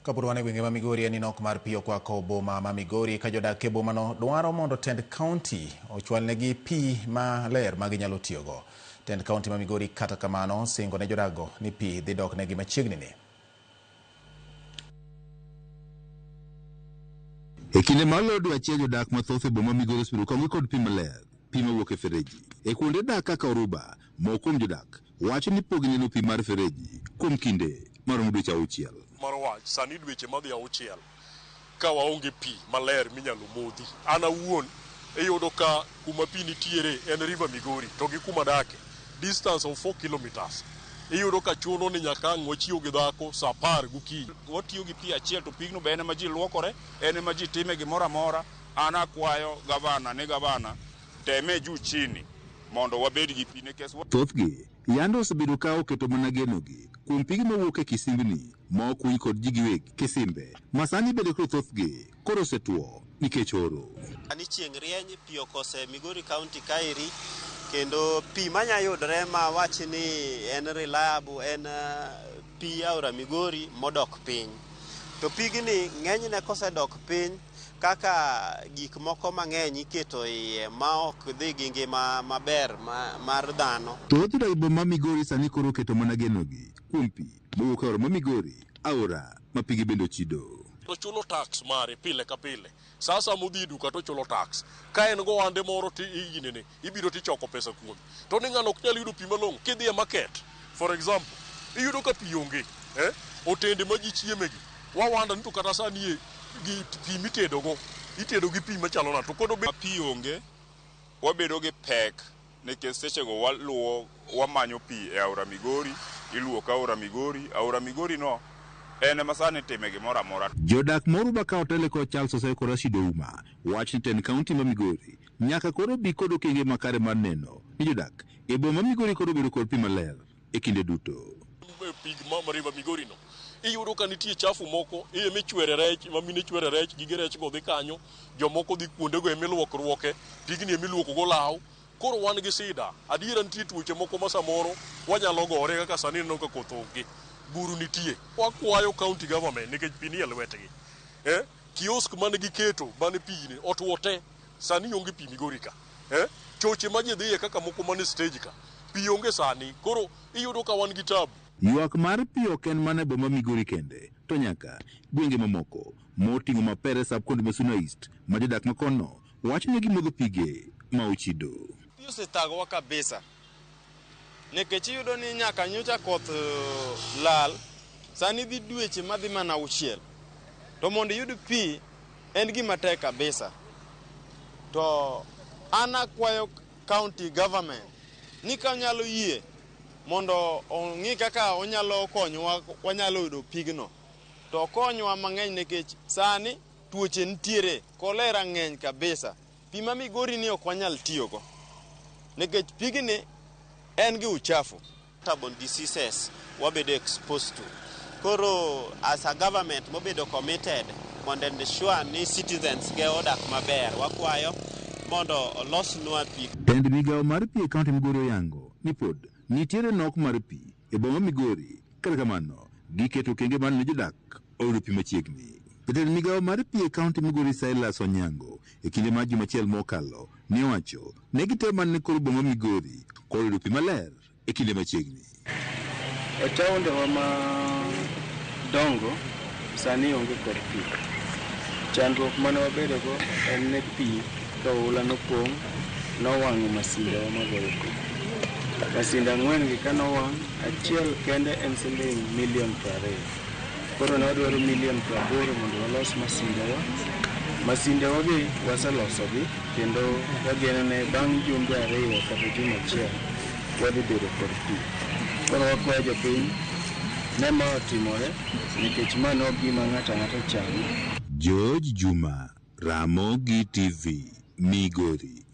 Kapod wan e gwenge ma Migori en ni nok mar pi okwako boma ma Migori ka jodak e bomano dwaro mondo tend kaunti ochwalnegi pi maler ma ginyalo tiyogo. Tend kaunti ma Migori kata kamano singo ne jodakgo ni pi dhi doknegi machiegni ni. E kinde maloyo dwe achiel jodak mathoth e boma Migori osebedo kaonge kod pi maler, pi mawuok e fereji. E kuonde dak kaka Oruba, moko kuom jodak wacho ni pok gineno pi mar fereji kuom kinde maromo dweche auchiel. Mar wach, sani dweche madhi auchiel ka waonge pi maler minyalo modhi. An awuon iyudo ka kuma pi nitiere en River Migori to gi kuma adake distance of 4 kilometers. Iyudo ka chuno ni nyaka ang' wachiew gi dhako saa apar gokinyi. Watiyo gi pi achiel to pigno be en ema ji luokore, en ema ji time gimoro amora. An akwayo gavana ni gavana teme juu chini mondo wabed gi pi nikech Thothgi yande osebedo ka oketo mana genogi kuom pige mawuok e kisimbni ma okuny kod ji giwegi kisimbe ma sani bende koro thothgi koro osetwo nikech oro. Sani chieng' rieny, pi okose Migori County kaeri kendo pi manya yudore ma wach ni en reliable en pi aora Migori modok piny. To pigni ng'enyne kosedok piny kaka gik moko mang'eny iketo iye ma ok dhi gi ngima maber mar dhano. Thoth jodak e boma ma Migori sani koro oketo mana genogi kuom pi mowuok e aora ma Migori, aora ma pige bende ochido. Ochulo tax mare pile ka pile. Sa asaya modhi e duka to ochulo tax. Ka en go ohande moro to iginene, ibiro tichoko pesa kuome. To ni ng'ano ok nyal yudo pi malong'o. Kidhi e market, for example, iyudo ka pi onge. Otende ma ji chieme gi, wawanda ni to kata sani e gi pi mitedo go, itedo gi pi machalo nade. To kod obed pi onge, wabedo gi pek nikech sechego waluwo wamanyo pi e aora Migori, iluoko aora Migori, aora Migori no en ema sani itime gimoro amora. Jodak ma Oruba ka otele kod Charles Osayo kod Rashid Ouma wacho ni tend kaunti ma Migori nyaka koro bi kod okenge makare mar neno ni jodak e boma ma Migori koro bedo kod pi maler e kinde duto. Pig ma River Migori no iyudo ka nitie chafu moko iye michwere rech, ma mine chwere rech, gige rech go dhi kanyo, jomoko dhi kuondego ema iluokruoke, pigni ema iluokogo law. Koro wan gi sida. Adiera nitie tuoche moko ma samoro wanyalo gore kaka sani ineno ka koth onge. Buru nitie. Wakwayo county government nikech pi nie lwetgi. Kiosk mane giketo mane pi ni otwo te. Sani onge pi Migori ka. Choche ma ji dhiye kaka moko mane stage ka. Pi onge sani. Koro iyudo ka wan gi tabu. Ywak mar pi ok en mana e boma Migori kende, to nyaka gwenge mamoko moting'o Mapere sub-county ma Suna East ma jodak ma kono wacho ni gimodho pige ma ochido. Pi osethagowa kabisa nikech iyudo ni nyaka nyocha koth lal, sani dhi dweche madhi mana auchiel. To mondo iyud pi en gima tek kabisa. To an akwayo county government ni ka onyalo yie mondo ong'i kaka onyalo konyowa wanyalo yudo pigno. To okonywa mang'eny nikech sani tuoche nitiere, kolera ng'eny kabisa. Pi ma Migori ni ok wanyal tiyogo nikech pigni en gi uchafu. Waterborne diseases wabedo exposed to. Koro as a government mobedo committed mondo ensure ni citizens ge odak maber, wakwayo mondo olosnwa pi. Tend migawo mar pi e kaunti Migori oyango ni pod nitiere nok mar pi e boma Migori. Kata kamano, giketo okenge mar ne jodak oyudo pi machiegni. Jatend migawo mar pi e kaunti Migori Silas Onyango e kinde mar juma achiel mokalo ne owacho ne gitemo mana ne koro boma Migori kod yudo pi maler e kinde machiegni. E taondewa madongo sani onge kod pi. Chandruok mane wabedogo en ni pi ka oula nopong' nowang'o masindewa magoyo pi. Masinde ang'wen gi ka nowang', achiel kende en siling' milion 20. Koro ne wadwaro milion 80 mondo walos masindewa. Masindewa gi waselosogi kendo wageno ni bang' jumbe ariyo kata juma achiel wadhi bedo kod pi. Koro wakwayo jopiny ne ma otimore nikech ma ne ok gima ng'ato ang'ata chano. George Juma, Ramogi TV, Migori.